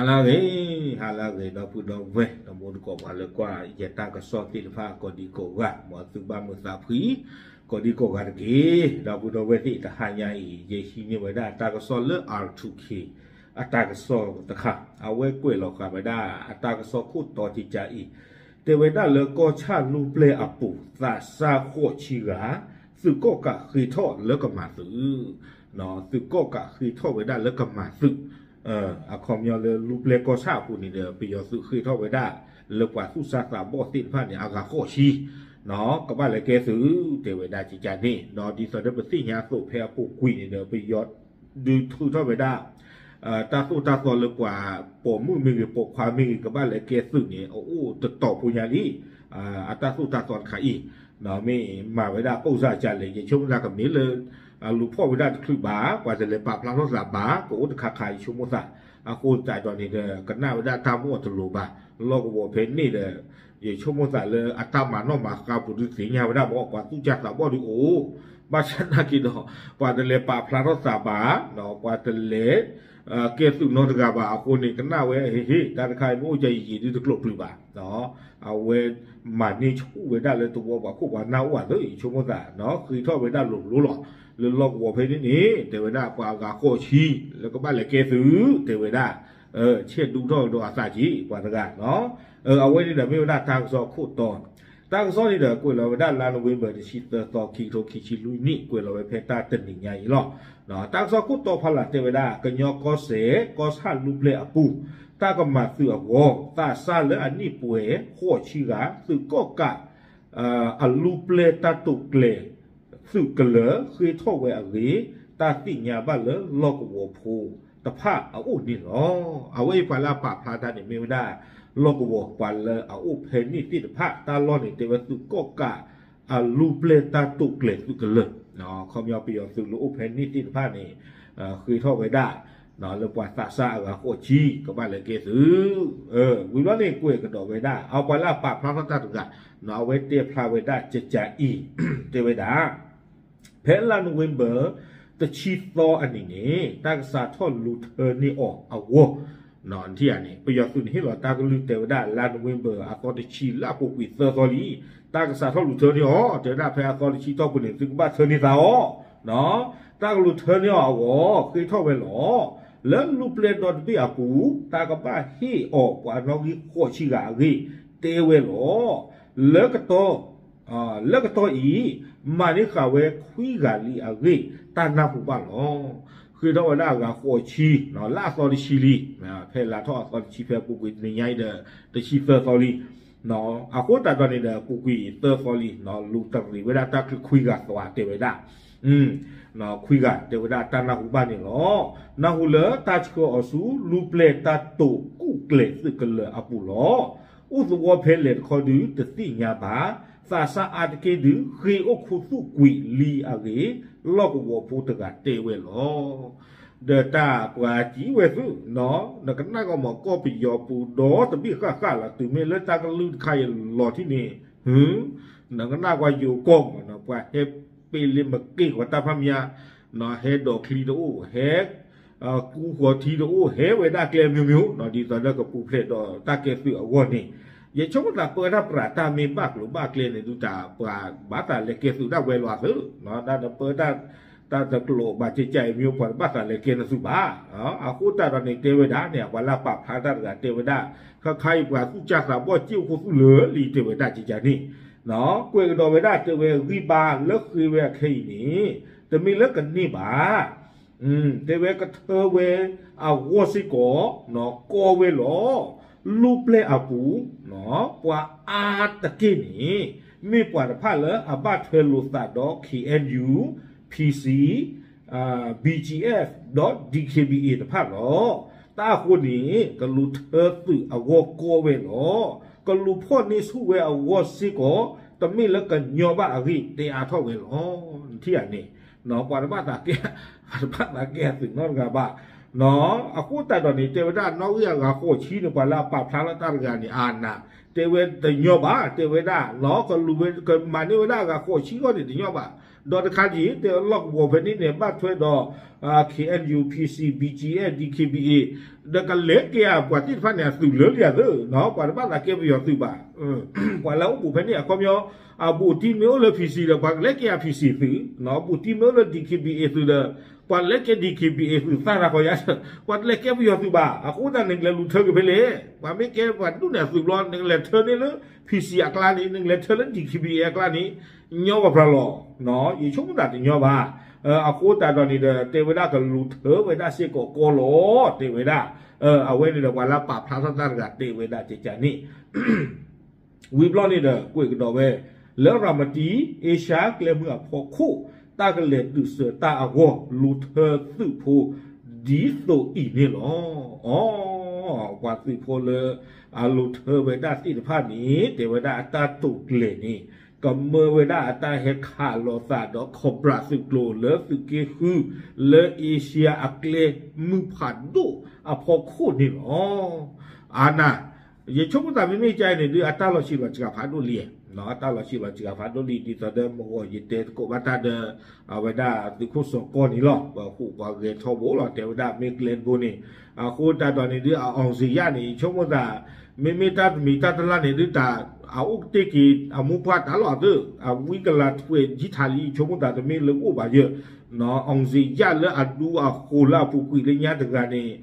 ဟါလၢအဂ့ၤ, ဟါလၢအဂ့ၤ ဒီပုၢ်ဒီဝဲၢ် ဒီမိၢ်ဒီကိးပှၤလၢကွၢ်ယတၢ်ကစီၣ်သ့ၣ်တဖၣ် ကိးဒံကိးဂၤ မ်သုဘၣ်မုာ်သးဖှံ ကိးဒံကိးဂၤတက့ၢ်. ဒီပုၢ်ဒီဝဲၢ်သ့ၣ် တဟါညါအံၤ ယဟံးန့ၢ်ဝဲဒၣ်တၢ်ကစီၣ်လၢ R two K အတၢ်ကစီၣ်တခါ အဝဲကွဲးလီၤဃာ်ဝဲဒၣ်အတၢ်ကစီၣ်ခိၣ်တီကကးအံၤ တဲဝဲဒၣ်လၢကီၢ်ဆၣ်လူၢ်ပျဲၢ်အပူၤ သးစၢ်ဃိးဆံဂၤ သုးကီၣ်ကးဃ့ထီၣ်လၢကမၤသုး သုးကီၣ်ကးဃ့ထီၣ်ဝဲဒၣ်လၢကမၤသုး အခီပညီလၢလူၢ်ပျဲၢ်ကီၢ်ဆၣ်အပူၤန့ၣ်ဒီး ပယီၤသုးဃ့ထီၣ်ဝဲဒၣ် လၢပှၤသူၣ်စၢ်သးဘီၣ်သ့ၣ်တဖၣ်န့ၣ် အဂၤဃိးဆံ ကဘၣ်လဲၤကဲသုး တဲဝဲဒၣ်ကကးန့ၣ် ဒီးဒ်သိးဒီးပသ့ၣ်ညါအသိးဖဲအပူၤကွံာ်န့ၣ်ဒီး ပယီၤဒုးထုးထီၣ်ဝဲဒၣ် တၢ်သိၣ်တၢ်သီလၢပှၤပိာ်မုၣ်မ့ၢ်ဂ့ၤ ပိာ်ခွါမ့ၢ်ဂ့ၤ ကဘၣ်လဲၤကဲသုးန့ၣ် အအိၣ်တတီၤဖိညါလံ. အတၢ်သိၣ်တၢ်သီတခါအံၤ မ့ၢ်မၤဝဲဒၣ်ပိၢ်စၢ်ကလဲၣ် ယဆိကမိၣ်သးကမ့ၢ်လၢ လူၤဖီၣ်ဝဲဒၣ်တချုးဘၣ် ပှၤတလဲၤပာ်ဖျါထီၣ်သးဘၣ် ကအိၣ်တခါခါ ယဆိကမိၣ်သး အဃိသတးဒီးန့ၣ်ဒီး ကနၣ်ဝဲဒၣ်တၢ်မ့ၢ်အီၤတလိၤဘၣ် လီၢ်ကဝီၤဖဲန့ၣ်ဒီး ယဆိကမိၣ်သးလၢအတၢ်မၤနီၣ်မၤဃါပူၤဒုးသ့ၣ်ညါဝဲဒၣ်ဘၣ် ပှၤသူၣ်စၢ်သးဘီၣ်ဒုးအိၣ် ဘၣ်ဆၣ်နာ်က့ဒီး ပှၤတလဲၤပာ်ဖျါထီၣ်သးဘၣ် ပှၤတလဲၤ ကဲသုးနီတဂၤဘၣ်အဃိန့ၣ် ကနၣ်ဝဲ ဟ့ၣ်ဟ့ၣ် တၢ်တခါအံၤမ့ၢ်အိၣ်ကယံာ်ယံာ်ဒုးတကျိးပျုၤဘၣ် အဝဲမၤန့ၢ်ဆူၣ်ဝဲဒၣ်လၢသဝီပှၤခိၣ်ပှၤနၢ်အိၣ်အသိး ယဆိကမိၣ်သး ဃ့ထီၣ်ဝဲဒၣ်လိၤလိၤလီၤ လၢလီၢ်ကဝီၤဖဲန့ၣ်န့ၣ် တဲဝဲဒၣ်ပှၤအဂၤဃိးဆံ လၢကဘၣ်လဲၤကဲသုး တဲဝဲဒၣ် ဆဲးဒူထီၣ်ကဒီးအသးက့ၤ ပှၤတဂၤ အဝဲန့ၣ်ဒီးမ့ၢ်ဝဲဒၣ်တၢ်ကစီၣ်ခိၣ်တီ တၢ်ကစီၣ်န့ၣ်ဒီး ကွဲးလီၤဝဲဒၣ်လါနိၣ်ဝ့ဘၢၣ် တဆံသၢသီ ခံကထိခံဆံလွံၢ်နံၣ် ကွဲးလီၤဝဲဖဲတၢ်တနံၤညါအံၤလီၤ. တၢ်ကစီၣ်ခိၣ်တီဖီလာ်တဲဝဲဒၣ် ကညီကီၢ်စဲၣ် ကီၢ်ဆၣ်လူၢ်ပျဲၢ်အပူၤ တၢ်ကမၤသုးအဂီၢ် သးစၢ်လၢအနံၣ်ပှဲၤ ဃိးဆံဂၤ သုးကီၣ်ကး အလူၢ်ပျဲၢ်တၢ်တိာ်ကျဲၤ သုးကလၢၤ ဃ့ထီၣ်ဝဲအဂ့ၢ် တၢ်သ့ၣ်ညါဘၣ်လၢလီၢ်ကဝီၤဖိတဖၣ်အအိၣ်န့ၣ်လီၤ. အဝဲအံၤပှၤလၢအပာ်ဖျါတၢ်န့ၣ်မ့ၢ်ဝဲဒၣ် လီၢ်ကဝီၤပှၤလၢအအိၣ်ဖဲန့ၣ်သ့ၣ်တဖၣ် တၢ်လီၢ်န့ၣ်တဲဝဲသုးကီၣ်ကး အလူၢ်ပျဲၢ်တၢ်တိာ်ကျဲၤသုးကလၢၤ ခီပညီပယီၤသုးလၢအိၣ်ဖဲန့ၣ်သ့ၣ်တဖၣ်န့ၣ် ဃ့ထီၣ်ဝဲဒၣ် လၢပှၤသးစၢ်အဂၤဃိးဆံ ကဘၣ်လဲၤကဲသုး ဝံၤဘျီန့ၣ်ကွဲးကဒီးဝဲဒၣ် အပှၤလၢအပာ်ဖျါထီၣ်တၢ်တဂၤ အဝဲတဲဖျါဝဲဒၣ်ကကးအံၤ တဲဝဲဒၣ် ဖဲလါနိၣ်ဝ့ဘၢၣ် တဆံသီအနံၤန့ၣ် တၢ်ကစးထီၣ်လူၤထၢန့ၢ်အီၤအဂီၢ် ထံၣ်ဧါန့ၣ် ပယီၤသုးန့ၣ်ဟ့ၣ်လီၤတၢ်ကလုၢ်တဲဝဲဒၣ် လါနိၣ်ဝ့ဘၢၣ်အသီတဆံလၢအပူၤကွံာ်သၢသီလံ တၢ်ကစးထီၣ်လူၤထၢန့ၢ်အီၤ တဲဝဲဒၣ်ဖဲအသီတဆံတီၢ်ပူၤန့ၣ် သုကဘၣ်ထၢန့ၢ်သးအီၤ တၢ်ကလူၤထၢန့ၢ်အီၤအဂီၢ် ဃ့ထီၣ်ဝဲလီၤ. လၢလူၢ်ပျဲၢ်ဒီတဘ့ၣ်အပူၤ တၢ်ကဘၣ်ဟ့ၣ်အီၤပှၤနီၣ်ဂံၢ်ဃိးဆံဂၤအဂ့ၢ် တဲဝဲလီၤ. လၢကတီၢ် လၢကတီၢ်အံၤ မၤန့ၢ်ဃာ်ဝဲခွံဂၤလံအဂ့ၢ် တၢ်နၢ်ဟူဘၣ်လီၤ. ဃ့ထီၣ်ဝဲဒၣ်အဂၤဃိးဆံ လၢအသီတဆံလံ ဖဲလါထီၣ်အသီတဆံဖဲပူၤကွံာ်တနံၤညါအံၤဒီး တဆံသၢသီလံ အဃိသတးဒီးန့ၣ်ဒီး ပူၤကွံာ်သၢသီလံ လူၤတရံးဝဲဒၣ်တၢ်ချုးခွံဂၤသီတဲဝဲဒၣ် ခွံဂၤတဲဝဲဒၣ်တၢ်နၢ်ဟူဘၣ်န့ၣ်လီၤ. နၢ်ဟူလၢတၢ်ဆှၢအီၤဆူ လူၢ်ပျဲၢ်တၢ်တိာ်ကူၣ်ကျဲၤသုးကလၢၤအပူၤလီၤ. အိၣ်သဝီဖဲလဲၣ်တခီဒုးတသ့ၣ်ညါဘၣ်. သးစၢ်အါတက့ၢ်ဒုး ဃ့အိၣ်ခူသူၣ်ကွံာ်လံအဂ့ၢ် လီၢ်ကဝီၤဖိတဂၤတဲဝဲလီၤ. ဒီးတၢ်ပှၤစံးဝဲသု နကနၣ်ကီမးကီၢ်ပယီၤပူၤဒီတဘ့ၣ်ဃၣ်ဃၣ်လီၤ တုၤမ့ၢ်လၢတၢ်ကလုၢ်တခါအံၤလီၤထံၣ်န့ၣ် နကနၣ်ကွၢ်ယိၤကီၢ်မး ပှၤဟဲပ့လ့မက့ၢ်ဃီတၢ်ဖးမံၤ ဟဲဒိးချံတအိၣ် ဟဲ ကူဃီၤထံတအိၣ် ဟဲဝဲဒၣ်ကျဲမံၤမံၤ ဒ်သိးဒီးကပူၤဖျဲးဒီးတၢ်ကဲသုးအဂီၢ်န့ၣ် ယဆိကမိၣ်သးပၢတၢ်ပြးတၢ်မ့ၢ်ဘၣ်ကျိၤဘၣ်ကျဲန့ၣ် ဒုးတၢ်ပှၤဘၣ်သးလဲၤကဲသုးဒၣ်ဝဲလီၤသု ဒ်နပၢတၢ် တၢ်တကျိၤဘၣ်ကကးအံၤမ့ၢ် ပှၤတဘၣ်သးလဲၤကဲနသုးဘၣ်. အဃိသတးဒီးန့ၣ် တဲဝဲဒၣ်န့ၣ် အပှၤလၢအပာ်ဖျါတၢ်တဂၤတဲဝဲဒၣ် ခါခါအံၤပှၤသူၣ်စၢ်သးဘီၣ်စ့ၢ်အိၣ်ခူသူၣ်လၢာ်လံ တဲဝဲဒၣ်ကကးန့ၣ် ကွဲးကဒီးဝဲဒၣ်တဲဝဲဂံၢ်ဘါလၢဃ့ဝဲအခဲအံၤန့ၣ် တမ့ၢ်လၢကန့ၢ်ဘၣ် တဲဝဲကထၢဝဲအဂီၢ်စ့ၢ်ကီး ကီဝဲလီၤ. လူၢ်ပျဲၢ်အပူၤ ပှၤအါတက့ၢ်န့ၣ် မ့ၢ်ပှၤတဖၣ်လၢအဘၣ်ထွဲလိာ်သးဒီး K N U, P C, B G F ဒီး D K B A တဖၣ်လီၤ. တၢ်အဃိန့ၣ် ကလူၤထၢသုးအဂီၢ်ကီဝဲလီၤ. ကလူၤဖီၣ်န့ၢ်ဆူၣ်ဝဲအဂီၢ်စ့ၢ်ကီး တမ့ၢ်လၢကညီဘၣ်အဂ့ၢ်တဲအါထီၣ်ဝဲလီၤ. နထံၣ်ဧါန့ၣ် ပှၤတဘၣ်သးကဲ ပှၤတဘၣ်သးကဲအသုးနီတဂၤဘၣ်. အဃိသတးဒီးန့ၣ် တဲဝဲဒၣ်နီၣ်ဂံၢ်အဂၤဃိးဆံန့ၣ် ပှၤလၢအပာ်ဖျါလၢတၢ်တဂၤန့ၣ် အါနၤ တဲဝဲတညီဘၣ် တဲဝဲဒၣ် ကလူၤဝဲ ကမၤန့ၢ်ဝဲဒၣ်အဂၤဃိးဆံဂီၢ်န့ၣ်တညီဘၣ်. ဒီးတခါဒ်အံၤ တဲလီၢ်ကဝီၤဖဲန့ၣ်န့ၣ် ဘၣ်ထွဲဒီး KNU, PC, BGF, DKBA ဒီးကလဲၤကဲအပှၤသ့ၣ်တဖၣ်န့ၣ် အသုးလၢလံအသုး, ပှၤတဘၣ်သးကဲပယီၤသုးဘၣ်. ပှၤလၢအိၣ်ဘူးဖဲန့ၣ်အခီပညီ အဘူးတံၢ်မ့ၢ်အိၣ်လၢ PC ဒီး ပှၤကလဲၤကဲအ PC သုး, ဘူးတံၢ်မ့ၢ်အိၣ်လၢ DKBA သုးဒီး ပှၤလဲၤကဲ DKBA သုးသၣ်တၢ်ဃီယါ, ပှၤတလဲၤကဲပယီၤသုးဘၣ်. အဃိသတး နကလဲၤလူၤထၢက့ၤဖဲလဲၣ်. ပှၤမ့ၢ်ကဲပှၤဒူၣ်န့ၣ်အသုးဘျီ နကလဲၤထၢန့ၢ်လၢ PC အကျါန့ၣ်, နကလဲၤထၢလၢ DKBA အကျါန့ၣ်, ညီပှၤဖျါလီၤ. ယဆိကမိၣ်သးတညီဘၣ်. အဃိသတးဒီးန့ၣ်ဒီး တဲဝဲဒၣ်ကလူၤထၢဝဲဒၣ်စ့ၢ်ကီးကီလီၤ, တဲဝဲဒၣ်. အဝဲန့ၣ်ဒီး ပှၤလၢပာ်ဖျါထီၣ်တၢ်တဂၤတဲဝဲဒၣ်ကကန့ၣ် ဝံၤဘျီန့ၣ်ဒီး ကွဲးကဒီးဝဲ လၢရၤမတံ အ့ရှါကျဲမုၢ်အဖီခိၣ် တၢ်ကလဲၤဒုးစၢၤတၢ်အဂီၢ် လူၤထၢသုးဖိ ဒ်သိးအံၤန့ၣ်လီၤ. အီ, ပှၤသုးဖိလၢ အလူၤထၢဝဲဒၣ်သ့ၣ်တဖၣ်န့ၣ် တဲဝဲဒၣ်အတၢ်တိာ်ကျဲၤန့ၣ် ကမၢဝဲဒၣ်အတၢ်ဟဲခးလိာ်သးဒီး Cobra သုးကျိၤလၢသုးက့ဃု လၢအ့ရှါအကျဲမုၢ်ဖးဒိၣ်အဖီခိၣ်န့ၣ်လီၤ. အနၤ ယဆိကမိၣ်သးမ့မ့ၢ်ကါအံၤန့ၣ်ဒုး အတၢ်လီၤဆံးလီၤစှၤဖးဒိၣ်လံ, အတၢ်လီၤဆံးလီၤစှၤဖးဒိၣ်လံ ဒ်သိးဒီးမဂီၤယတဲသကိးဘၣ်တၢ်ဒီး အဝဲဒၣ်သုးခိၣ်စီၤကီၢ်န့ၣ်လီၤ. ပှၤဟူးပှၤဂဲၤထီဘိလီၤ တဲဝဲဒၣ်မ့ၢ်ကျဲတဘိန့ၣ်. အဃိသတးဒီးန့ၣ်ဒုး အအောင်ဇေယျန့ၣ် ယဆိကမိၣ်သး မ့မ့ၢ်တၢ်တမံၤတၢ်တလၢ်န့ၣ်ဒုး တၢ်အအိၣ်ကတ့ၢ်က့ၤ အမိၢ်ပှၢ်တၢ်လီၤသုး အဝံကလၤထွဲးယံာ်ထးလံ ယဆိကမိၣ်သးတမ့ၢ်လၢကအိၣ်ဘၣ်ယၢၢ် အောင်ဇေယျလၢအဒူအဃိးလၢအပူၤကွံာ်လၢညါတဂၤန့ၣ်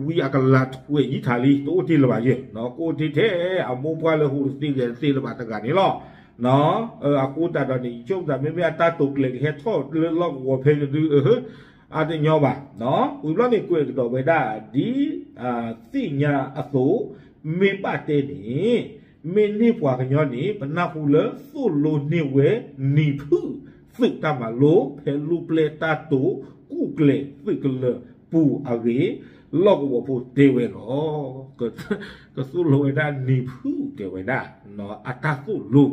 ဝံအကလၤထွဲးယံာ်ထးလံ တအိၣ်တ့ၢ်လၢၤဘၣ်ယၢၢ်, ကအိၣ်တ့ၢ်ထဲအမိၢ်ပှၢ်လၢဟူးတသ့ဂဲၤတသ့လၢၤဘၣ်တဂၤန့ၣ်လီၤ. အဃိသတးဒီးန့ၣ် ယဆိကမိၣ်သးမ့မ့ၢ်အတၢ်တိာ်ကျဲၤကဟဲထီၣ်လၢလီၢ်ကဝီၤဖဲန့ၣ်ဒုး အတညီဘၣ်. ဝံၤဘျီန့ၣ်ကွဲးကဒီးဝဲဒၣ် ဒ်သ့ၣ်ညါအသိး မ့ၢ်ဘၣ်တဲန့ၣ် မ့ၢ်န့ၢ်ပှၤကညီန့ၣ် ပနၢ်ဟူလၢသိၣ်လိန့ၢ်ဝဲနံၤဖုၣ်သုးတၢ်မၤလိ ဖဲလူပျဲတၢ်တိာ်ကူၣ်ကျဲၤသုးကလၢၤပူၤအဂ့ၢ် လီၢ်ကဝီၤဖိတဲဝဲလီၤ. ကသိၣ်လိဝဲဒၣ်နံၤဖုၣ်တဲဝဲဒၣ် အတၢ်သိၣ်လိ,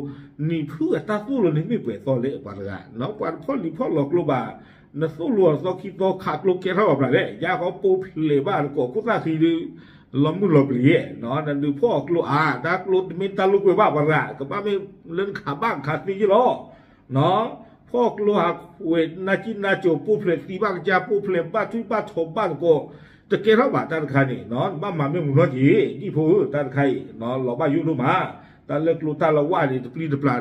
နံၤဖုၣ်အတၢ်သိၣ်လိန့ၣ်မ့ၢ်ပှဲၤသီလဲၣ်ပှၤတဂၤ, ပှၤတဖီၣ်လံၤဖီၣ်လီၤကျိဘၣ်, နသိၣ်လိအသီခံသီခးကျိကဲထီၣ်ဘၣ်ဖျါလဲၣ်, ယၤဃီပိာ်ဖျဲးဘၣ်တကိးခိၣ်သၣ်ဃံဒုး လီၤမုၢ်လီၤပျံၤ, နဒုးဖီၣ်အကျိအါ, တၢ်ကျိတမ့ၢ်တၢ်လိာ်ကွဲဘၣ်ပှၤတဂၤ, ကဘၣ်မ့ၢ်လၢနခးဘၣ်နခးသ့ယ့ၢ်လီၤ. ဖီၣ်ကျိဟးခွဲးနၢ်ကံၣ်နၢ်ကၠိ ပိာ်ဖျဲးသံဘၣ်ကစၢ် ပိာ်ဖျဲးဘၣ်ထွံၣ်ဘၣ်ထိးဘၣ်တကိး, တကဲထီၣ်ဘၣ်တၢ်တခါန့ၣ်, နဘၣ်မၤမ့ၢ်မုာ်နီၢ်က့ၤ, ဒ်ဖိဧၢ တၢ်တခါအံၤ, လီၤဘၣ်ယိၣ်ဒိၣ်မး, တၢ်လၢကျိတၢ်လၢဝၣ်န့ၣ် တပျံၤတပျၢ်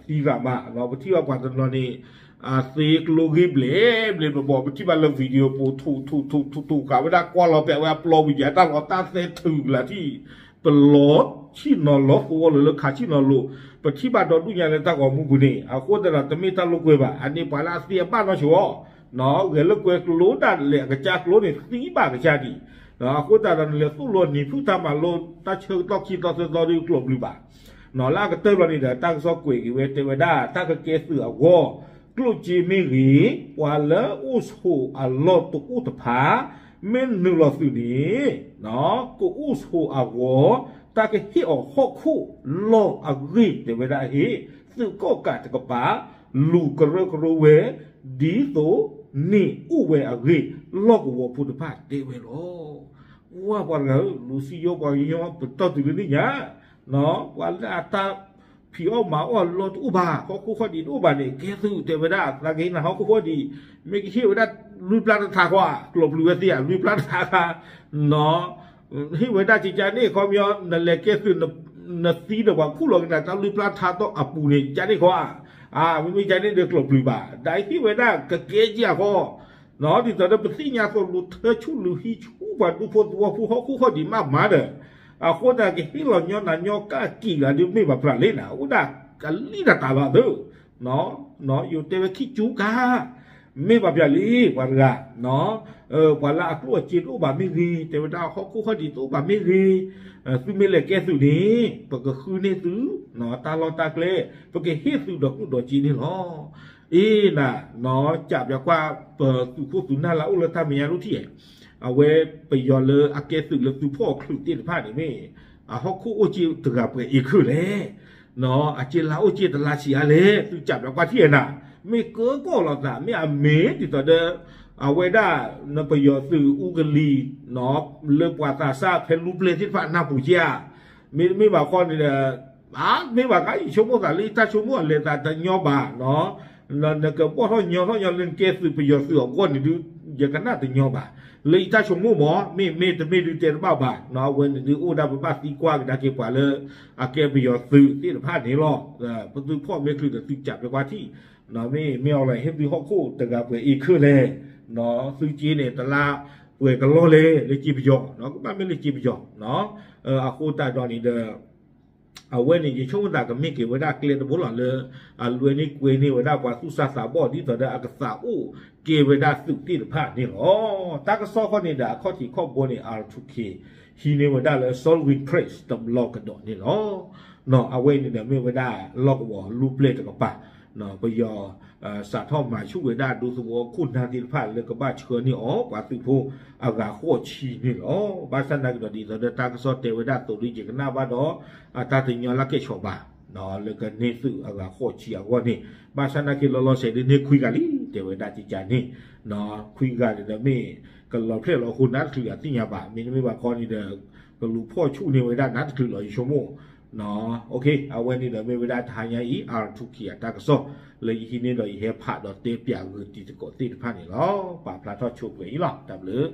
ဒီးသံရးမး, ပထံၣ်ဘၣ်ပှၤတနီၤန့ၣ် အသ့ကျိဂ့ၢ်ဘျဲၣ်ဘျဲၣ်ဘျီဘျီ, ပထံၣ်ဘၣ်လၢ video ပူၤ ထူးထူးထူးထူးထူးဃာ်ဝဲဒၣ်ကွၢ်လီၤပျးဝဲအပျီဝံၤယၤ တၢ်လီၤတၢ်သဲထုးလၢထံၣ် ပလီၤဆံၣ်နီၤလီၤသဝီလၢခးဆံၣ်နီၤလိၤ, ပထံၣ်ဘၣ်ဒီဒူၣ်ညါလၢတၢ်ဂီၤမူပူၤန့ၣ်, အဃိသတးဒီးတမ့ၢ်တၢ်လိာ်ကွဲဘၣ်, အန့ၣ်ပှၤလၢအသ့အဘၣ်နီၢ်ဆိအီၤ, ဂဲၤလိာ်ကွဲကျိဒၣ်လဲာ်အကစၢ်ကျိန့ၣ်သံဘၣ်ကစၢ်ဒံး, အဃိသတးဒီးနလဲၤသိၣ်လိနံၤဖုၣ်တၢ်မၤလိတၢ်ဆၢကတီၢ်ခံသီသၢသီဒုးကျိာ်ဘျုးဘၣ် လၢအကတၢၢ်လီၤန့ၣ်ဒီး တၢ်ကစီၣ်ကွဲးက့ၤဝဲတဲဝဲဒၣ် တၢ်ကကဲသုးအဂီၢ်, ကျိၣ်စ့မ့ၢ်ဂ့ၤ, ပှၤလၢအိၣ်ဆိးအလီၢ်တအိၣ်တဖၣ်, မ့ၢ်နုာ်လီၤသုးန့ၣ်, ကအိၣ်ဆိးအဂီၢ်, တၢ်ကဟ့ၣ်အီၤဟီၣ်ခိၣ်လီၢ်အဂ့ၢ်တဲဝဲဒၣ်အဟ့ၣ်, သုးကီၣ်ကးတကပၤ, လူၤကရၢကရိဝဲ, ဒ်သိးန့ၣ်အိၣ်ဝဲအဂ့ၢ်, လီၢ်ကဝီၤဖိတဖၣ်တဲဝဲလီၤ. ဝဲပှၤတဂၤဧၢ, လူၤစံယိပှၤကညီပတီၢ်တုၤလၢန့ၣ်ညါ, ပှၤလၢအတၢ်ဖံးအီၣ်မၤအီၣ်လီၢ်တအိၣ်ဘၣ်, ဟီၣ်ခိၣ်ဟီၣ်ဒံးတအိၣ်ဘၣ်န့ၣ် ကဲသုးတဲဝဲဒၣ် သးကဟ့ၣ်နၤဟီၣ်ခိၣ်ဟီၣ်ဒံး, မ့ၢ်ကဟ့ၣ်ဝဲဒၣ်လွံၢ်ပျၢ်တထးဃီဧါ, ကျိာ်ပျုၤဝဲသ့ဧါ, လွံၢ်ပျၢ်တထးဃီ, ဟ့ၣ်ဝဲဒၣ်ကကန့ၣ်ခီပညီ နလဲၤကဲသုး နသံဒီးပှၤခူၣ်လီၤက့ၤနၤ တၢ်လွံၢ်ပျၢ်ထးတီၢ်အပူၤန့ၣ် ကကန့ၣ်ခီဧါ, မ့မ့ၢ်ကကန့ၣ်ဒီးကျိာ်ပျုၤဘၣ်, ဒီးဟ့ၣ်ဝဲဒၣ်ကကဲက့ၤအဃီ ဒ်သိးဒီးပသ့ၣ်ညါသိးလူၤထၢဆူၣ်လူၤဟံးဆူၣ်ပှၤဒူဖိသဝီဖိဟီၣ်ခိၣ်ဟီၣ်ဒံးမးမးဒီး, အဃိသတးကဟ့ၣ်လီၤညီနၤညီကၢ်က့ၤဂၤဒုးမ့ၢ်ဘၣ်ဖျါလံနၤ, အိၣ်ဒၣ်ကလံၣ်တၢ်တၢ်လီၤသုး, ယိၤတဲဝဲခံကၠူကါ, မ့ၢ်ဘၣ်ဖျါလံ ပှၤတဂၤ, ပှၤလၢအကျိၣ်အစ့တအိၣ်ဘၣ်မ့ၢ်ဂ့ၤ, တဲဝဲဒၣ်ဟီၣ်ခိၣ်ဟီၣ်ဒံးတအိၣ်ဘၣ်မ့ၢ်ဂ့ၤ, သုမ့ၢ်လဲၤကဲသုးန့ၣ် ပကဃုန့ၢ်သု တၢ်လီၢ်တၢ်ကျဲ, ပကဟ့ၣ်သုဒီးကျိၣ်ဒီးစ့န့ၣ်လီၤ. အ့နၤ, စံးပၠးကွၢ် ပသုးခိၣ်သုးနၢ်လၢအိၣ်လၢတၢ်မဲာ်ညါဒိၣ်ထံၣ်, အဝဲပယီၤလၢအကဲသုးလၢသုးဖီၣ်အချုးသ့ၣ်တဖၣ်န့ၣ်မ့ၢ် အဟီၣ်ခိၣ်အိၣ်စ့တဂၤပှဲၤအ့ၣ်ခုၣ်လဲၣ်, အစ့လါအိၣ်စ့တလါဆံးအါလဲၣ်, သုစံးပၠးကွၢ်ထံၣ်နၤ, မ့ၢ်ကၢကီၢ်လိာ်သး မ့ၢ်အမ့ၢ်ဒ်သိးဒီး အဝဲဒၣ် နပယီၤသုးအူကလံၤ လၢပှၤသးစၢ်ဖဲလူပျဲၢ်သ့ၣ်တဖၣ်နၢ်ပူၤက့ဧါ, မ့တမ့ၢ်ဘၣ်ခီန့ၣ်ဒီး အါ မ့ၢ်ဘၣ်ခါ ယဆိကမိၣ်သးလၢယတၢ်ဆိကမိၣ်အလဲၤသးတညီဘၣ်, နကဘီၣ်ထီၣ်ညီထီၣ်ညီလၢနကဲသုးပယီၤသုးအဂီၢ်န့ၣ်ဒုး ယကနၣ်တညီဘၣ်. လၢယတၢ်ဆိကမိၣ်မ့ၢ် မ့ၢ်မ့ၢ်တမ့ၢ်ဒုးတဲတဘၣ်ဘၣ်, အဝဲန့ၣ်ဒုးအိၣ်ဒၣ်ပဘၣ်သံကွၢ်ကဒါက့ၤပှၤလၢ အကဲပယီၤသုးသ့ၣ်တဖၣ်န့ၣ်လီၤ. ပသုဖီၣ်မ့ၢ်ချုးဒီးသုကးဖဲကွၢ်ထံၣ်, မ့ၢ်မ့ၢ်အီၤလၢဟ့ၣ်သုဟီၣ်ခိၣ်တဂၤပှဲၤအ့ခၢၣ်လဲၣ်, သုက့န့ၣ် တလါပှဲၤကလီၢ်လဲၣ် လၢက့ပယီၤ, ကဘၣ်မ့ၢ်လၢက့ပယီၤ အဃိသတးဒီးန့ၣ်ဒီး အဝဲန့ၣ် ယဆိကမိၣ်သးကမ့ၢ်က့ၤဝဲဒၣ်ကျဲတဘိလီၤလၢ အလွဲန့ၢ်ကွဲန့ၢ်ဝဲဒၣ်ပှၤသူၣ်စၢ်သးဘီၣ် ဒ်သိးဒီးအကသးအိၣ်ကဲဝဲဒၣ်သုးသ့ၣ်တဖၣ်န့ၣ်လီၤ. တၢ်ကစီၣ်ခီန့ၣ်ဒီး အခီၣ်ထံးခီၣ်ဘိန့ၣ် R two K ဟံးန့ၢ်ဝဲဒၣ်လၢ Solar Wind Press တဘျီကဒီးန့ၣ်လီၤ. အဝဲအံၤန့ၣ်ဒီးမ့ၢ်ဝဲဒၣ်လီၢ်ကဝီၤလူၢ်ပျဲၢ်တကပၤ, ပယီၤ စးထီၣ်မၤဆူၣ်ဝဲဒၣ်ဒူသဝီခိၣ်နၢ်သ့ၣ်တဖၣ်လၢကဘၣ်ဆှၢန့ၢ်အီၤ ပှၤသုးဖိအဂၤဃိးဆံန့ၣ်လီၤ. ဘၣ်ဆၣ်သနာ်က့ဒီးဒ်သိးဒီးတၢ်ကစီၣ်တဲဝဲဒၣ်အသိးဒီး ယကနၣ်ဘၣ်ဒီး အတၢ်တညီလၢကဲဆီးဘၣ် လၢကန့ၢ်သုးအဂၤဃိးဆံအဂီၢ်န့ၣ်, ဘၣ်ဆၣ်သနာ်က့လီၤလီၤဆဲးဒုးန့ၢ်ခွံဂၤလံ တဲဝဲဒၣ်ကကန့ၣ်, ခွံဂၤန့ၣ်ဒီးမ့ၢ်ကလီၤဖျဲၣ်လီၤအဃိ နးတချုးအသ့ၣ်ညါဘၣ်, မ့တမ့ၢ်ဘၣ်ခီန့ၣ်ဒီး ကလူၤဖီၣ်ဆူၣ်န့ၢ်ဝဲဒၣ်နးတချုးလီၤ ယဆိကမိၣ် အဝဲန့ၣ်ဒီးမ့ၢ်ဝဲဒၣ်တဟါညါအံၤ R two K အတၢ်ကစီၣ် လၢယဟံးန့ၢ်ဒီးယဟဲဖးဒီးတဲပၠးဂုာ်တံၤသကိးသ့ၣ်တဖၣ်န့ၣ်လီၤ. ပာ်ဖျါထီၣ်ဆိပှဲၤအံၤလီၤ. တၢ်ဘျုး